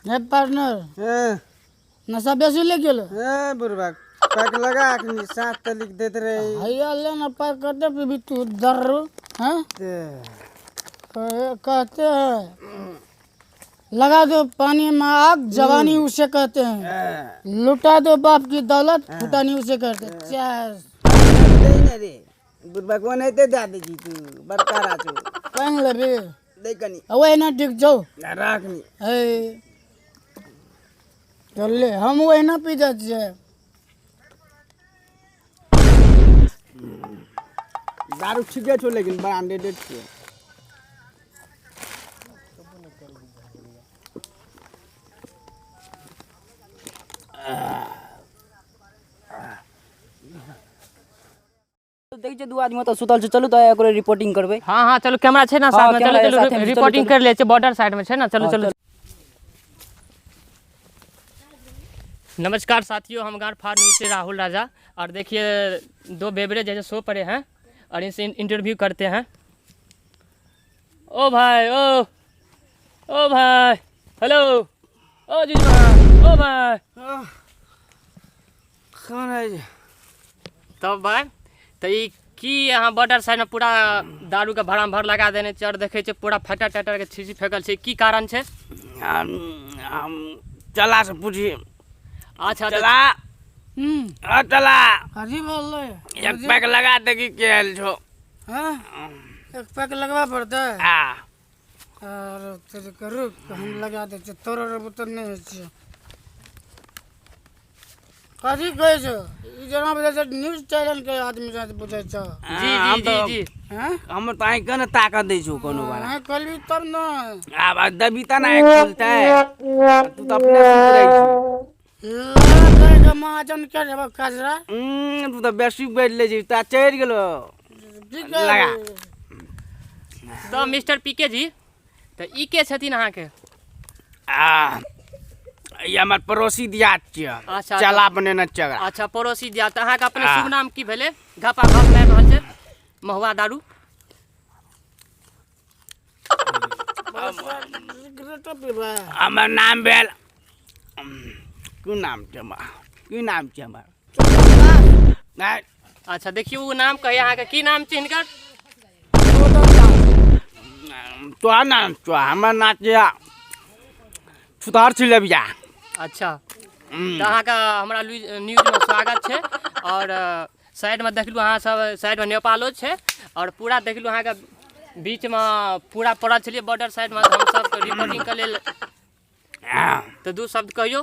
हे पार्टनर ए नशा बेसी ले गेल ए बुढ़बा पैक लगा अखनी सात तलिक देत रहे हैया ले ना पाइ कते पीबी तू दर्रू हैं ते कहते हैं लगा दो पानी में आग जवानी उसे कहते हैं ए लुटा दो बाप की दौलत फुटानी उसे कहते हैं चाहे दे ने रे बुढ़बा कोन हेते दे दे छी तू बड़का राजू पानि लेबी दे कनी ओहिना डिग जाओ ना राखनी हे चल ले हम ओहिना पी जाइ छियै दारू ठीके छौ लेकिन ब्रांडेड छियै देखै छियै दू आदमी ओतऽ सुतल छै चलू तऽ एकरो रिपोर्टिंग करबै हाँ हाँ चलू कैमरा छै ना साथ में कैमरा चलू छै चलू साथेमे, चलू, रिपोर्टिंग चलू। कर ले छै बॉर्डर साइड में छै ना चलू हाँ, चलू नमस्कार साथियों हम गार फार्म न्यूज से राहुल राजा और देखिए दो बेबरे जैसे सो पड़े हैं और इनसे इंटरव्यू करते हैं। ओ भाई ओ ओ भाई हेलो ओ जीजा ओ भाई कौन है जे? तब भाई तऽ ई की अहाँ बॉर्डर साइडमे पूरा दारूके भराम भर लगा देने छियै आओर देखै छियै पूरा फटर टटर के छीसी फेकल छै की कारण छै हम हम चला से पूछी अच्छा तऽ चला आ चला कथी बोललै एक पैक लगा दे की के आयल छौ हाँ एक पैक लगबा पड़तै आ आर तोरे करू हम लगा दै छियै तोरो रे बुते नहि होइ छै कथी कहै छौ ई जेना बुझै छै न्यूज चैनल के आदमी जेना बुझै छौ जी जी जी जी हैं हमर तऽ आँखि ने ताकत दै छौ कोनो बार अहाँ कहली तब ने आब देबी तऽ ने आँखि खुलतै तू तऽ अपने सुति रहै छी लगा के महाजन के देबो कजरा तू तऽ बेसी बढ़ि लै छी तोरा चढ़ि गेलो की लगा। कहबी तऽ मिस्टर पी के जी तऽ ई के छथिन अहाँके आ ई हमर पड़ोसी दियाद छियै अच्छा, चला बनेने छियै एकरा। अच्छा पड़ोसी दिया तऽ अहाँके अपने आ। शुभ नाम की भेलै घपा घप मारि रहल छै महुआ दारू सिगरेटो पीबै हमर नाम भेल की नाम छै हमर की नाम छै हमर नहि अच्छा देखियौ ओ नाम कहै अहाँके की नाम छै हिनकर तोहर नाम छौ हमर नाम छियै सुधार छिलबिया अच्छा तऽ अहाँके हमरा न्यूजमे स्वागत छै आओर साइडमे देखलहुँ अहाँ सब साइडमे नेपालो छै आओर पूरा देखलहुँ अहाँके बीचमे पूरा पड़ल छलियै बॉर्डर साइडमे तऽ हमसब रिपोर्टिंगके लेल तऽ दू शब्द कहियौ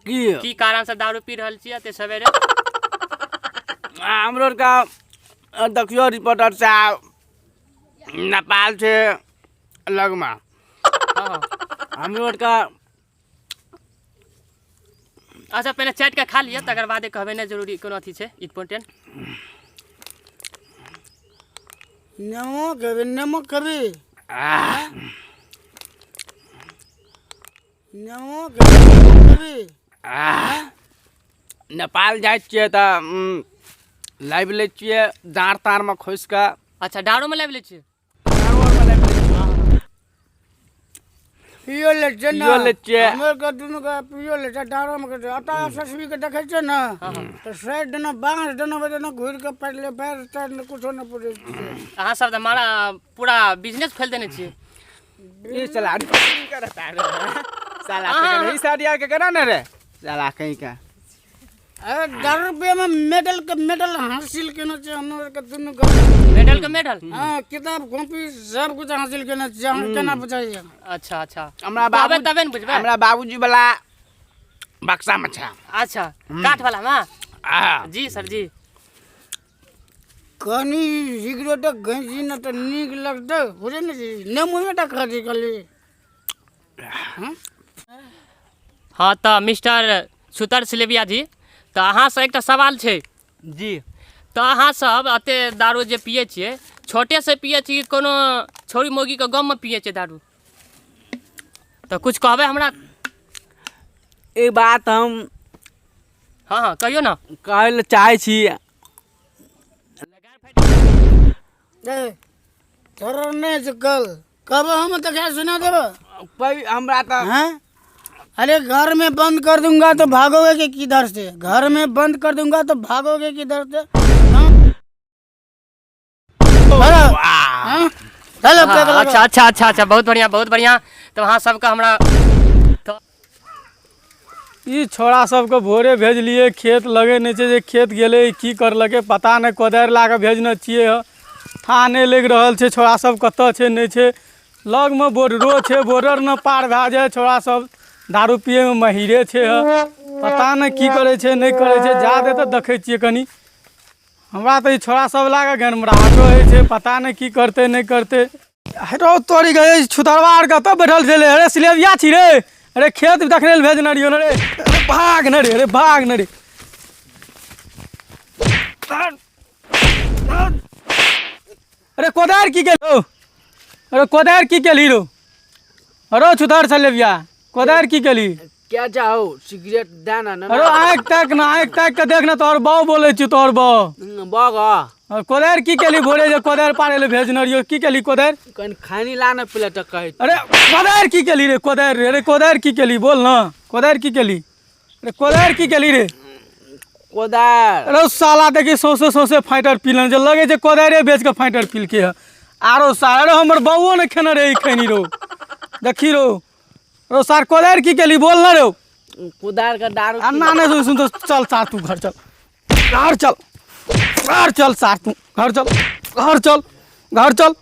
की की कारणसँ दारू पी रहल छियै एते सवेरे हमरो आरके देखियौ रिपोर्टर साहब नेपाल छै लगमे हँ हँ हमरो आरके अच्छा पहिने चाटि कऽ खा लिअ तकर बादे कहबै नहि जरूरी कोनो अथी छै इम्पोर्टेंट नेमो खेबी नेमो खेबी आह, नेमो खेबी नेमो खेबी आह। नेपाल जाइ छियै तऽ लाबि लै छियै डाँड़ ताँड़मे खोसि कऽ अच्छा डाँड़ोमे लाबि लै छियै पियो लै छियै ने पियो लै छियै। हमर के दुनू के पियो लै छै डारो मे के अता ससबी के देखै छियै ने तऽ साइड देना बाँस देना बजना घुरि के पड़ले पैर तैर ने कुछो नहि पुछै छियै अहाँ सब तऽ मारा पूरा बिजनेस खोलि देने छियै ई साला की करता रे साला तो ई साडिया के करा ने रे साला कहीं का अरे दारू रुपया में मेडल के मेडल हासिल केने छै हमर के दुनू के मेडल के मेडल हाँ किताब कॉपी सब कुछ हासिल केने छै हम केना बुझाइए अच्छा अच्छा हमरा कहबै बाबू तबे ने बुझबै हमरा बाबूजी वाला बक्सा में छै अच्छा काठ वाला में आ जी सर जी कनी सिगरेट गैंची ने तऽ नीक लगतै बुझै ने छी नेमुए टा खाइ छी खाली हँ तऽ मिस्टर सुतर सिलेबिया जी तऽ अहाँसँ एकटा सवाल छै जी तऽ अहाँ सब एते दारू जे पियै छियै छोटेसँ पियै छी कि कोनो छौड़ी मौगीके गममे पियै छियै दारू तऽ किछु कहबै हमरा ई बात हम हँ हँ कहियौ ने कहै लए चाहै छी ए तोरा नहि छै कल कहबो हम तऽ सुना देबो कोई हमरा तऽ हैं? अरे घर में बंद कर दूंगा तो भागोगे कि किधर से? घर में बंद कर दूंगा तो भागोगे किधर से? हाँ? चलो, हाँ? चलो, हाँ, चलो, अच्छा अच्छा अच्छा अच्छा, बहुत बढ़िया बहुत बढ़िया। तऽ अहाँ सबके हमरा तऽ ई छोड़ा सबके भोरे भेजलियै, खेत लगे नहि छै जे खेत गेलै की करलकै पता नहि। कोदारि लए कऽ भेजने छियै हँ, थाह नहि लागि रहल छै छोड़ा सब कतऽ छै नहि छै। लगमे बॉर्डरो छै, बॉर्डर ने पार भए जाइ। छोड़ा सब दारू पियैमे माहिरे छै हँ, पता नहि की करै छै नहि करै छै। जा दे तऽ देखै छियै कनि। हमरा तऽ ई छोड़ा सब लए कऽ गड़बड़ाहटो होइ छै, पता नहि की करतै नहि करतै। हेरो तोरी गए, छुतरवा आर कतऽ बैठल छलै? अरे सिलेबिया छी रे, अरे खेत देखने लए भेजने रहियो ने रे। अरे भाग ने रे, अरे भाग ने रे। अरे कोदारि की केलहो? अरे कोदारि की केलही रो? अरे छुतर सलेबिया, कोदारि की केलही? क्या चाहो, सिगरेट दे ना ना। अरे आँखि ताक ना, आँखि ताकि कऽ देख ने, तोहर बाउ बोलै छियौ, तोहर बाउ। बग। और कोदारि की केली? भोरे जे कोदारि पाड़ै लए भेजने रहियो, की केली कोदारि? कनि खैनी ला ने पहिले तऽ कहै। अरे कोदारि की केली रे? कोदारि रे, अरे कोदारि की केली बोल न, कोदारि की केली? अरे कोदारि की केली रे? कोदारि। अरे साला देखी, सौंसे सौंसे फाइटर पीलन जे लगै छै कोदारिए बेच कऽ फाइटर पीलकै हँ। आरो सार, अरे हमर बौओ ने खेने रहै ई खैनी रो, देखी रो। रो सार, कोदारि की केली बोल न रो? कोदारि के दारू। अन्ना नहि सुन तो चल सार, तू घर चल, घर चल, घर चल सार, तू घर चल, घर चल, घर चल,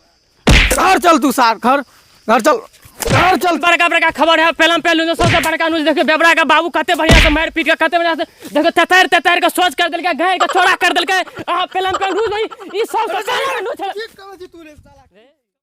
घर चल तू सार, घर घर चल, घर चल। बड़का बड़का खबर है, पहलम पहलू सबसे बड़का न्यूज। देखियो बेबरा के बाबू कते बढ़िया से मारि पीट के, कते बढ़िया से देखियो ततारि ततारि के सोच कर देलकै, घेर के चौड़ा कर देलकै। अहाँ पहलम पहलू न्यूज, ई सब सरकारी न्यूज है। की करै छी तू रे साला?